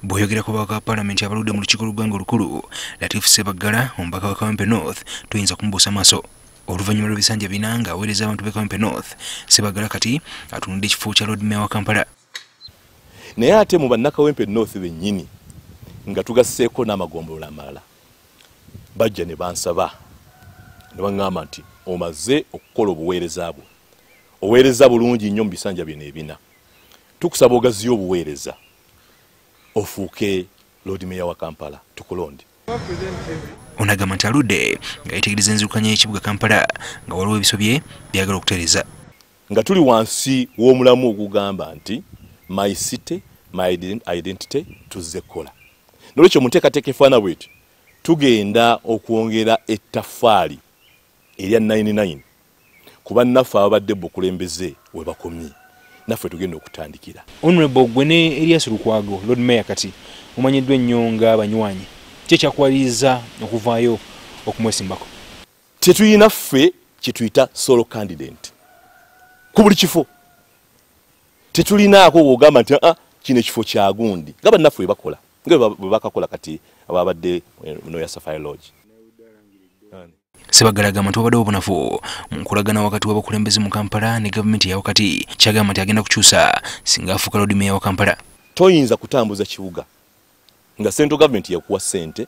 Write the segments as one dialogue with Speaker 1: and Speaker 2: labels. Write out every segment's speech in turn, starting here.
Speaker 1: Bw'oyogera ku babaka ba paalamenti abaludde mu lukiiko lw'eggwanga olukulu, Latif Ssebaggala, omubaka wa Kawempe North, toyinza kumubuusa maaso. Oluvannyuma lw'ebisanja 4 ng'aweereza abantu b'e Kawempe North, Ssebaggala kati atunudde ekifo kya Lord Mayor wa Kampala.
Speaker 2: Naye ate mu bannakawempe North bennyini nga tugasseeko n'amagombolola amalala, bajja ne bansaba ne baŋŋamba nti omaze okukola obuweereza bwo, oweereza bulungi nnyo mu bisanja bino ebina, tukusaba ogaziye obuweereza ofuuke Lord Mayor wa Kampala, tukulonde.
Speaker 1: Ono agamba nti aludde nga yeetegereza enzirukanya y'ekibuga Kampala nga waliwo ebisobye byagala okutereeza.
Speaker 2: Nga tuli wansi w'omulamu ogugamba nti my city, my identity, tuzze kukola. Nolwekyo mu nteekateeka efaana bw'eti tugenda okwongera ettaffaali erya 99 ku bannaffe ababadde bukulembeze we bakomye, naffe tugenda okutandikira.
Speaker 1: Honorable gwe ne Erias Lukwago, Lord Mayor kati mumanyiddwa ennyo ng'abanywanyi, ki ekyakuwaliriza okuvaayo okumwesimbako?
Speaker 2: Tetulina ffe kye tuyita solo candidate ku buli kifo, tetulinaako w'ogamba nti kino ekifo kya gundi, nga bannaffe bwe bakola, nga bwe bakakola kati ababadde Noya Safari Lodge.
Speaker 1: Ssebaggala agamba nti wabaddewo obunafu mu nkolagana wakati w'abakulembeze mu Kampala ne gavumenti eya wakati, kyagamba nti agenda kukyusa singa afuuka Lord Mayor wa Kampala.
Speaker 2: Toyinza kutambuza kibuga nga central government yakuwa ssente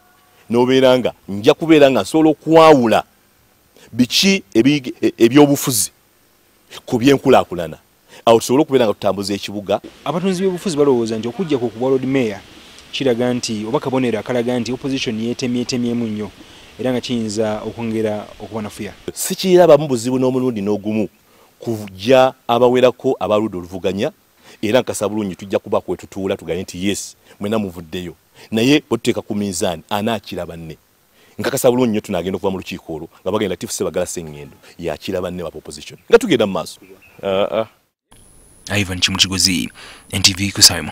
Speaker 2: n'obeera nga nja kubeera nga nsobola okwawula biki ebyobufuzi ku byenkulaakulana, awo tusobole okubeera nga tutambuza ekibuga.
Speaker 1: Abatunzi b'obufuzi balowooza nti okujja ku kubwa Lord Mayor kiraga nti oba kabonero akalaga nti opposition yeetemyetemyemu nnyo era nga kiyinza okwongera okubanafuya.
Speaker 2: Sikirabamu buzibu n'omulundi n'ogumu kujja abawerako abaludde oluvuganya, era nkasa bulungi tujja kuba kwe tutuula tugambe nti yes mwena muvuddeyo, naye bwe tuteeka ku minzaani anaakira banne. Nkakasa bulungi nnyo tunaagenda okuva mu lukiiko olwo nga bagenda Latif Ssebaggala Ssengendo yakira banne ba opposition nga tugenda mu maaso.
Speaker 1: Ivan Kimukigozi, NTV Kusaimu.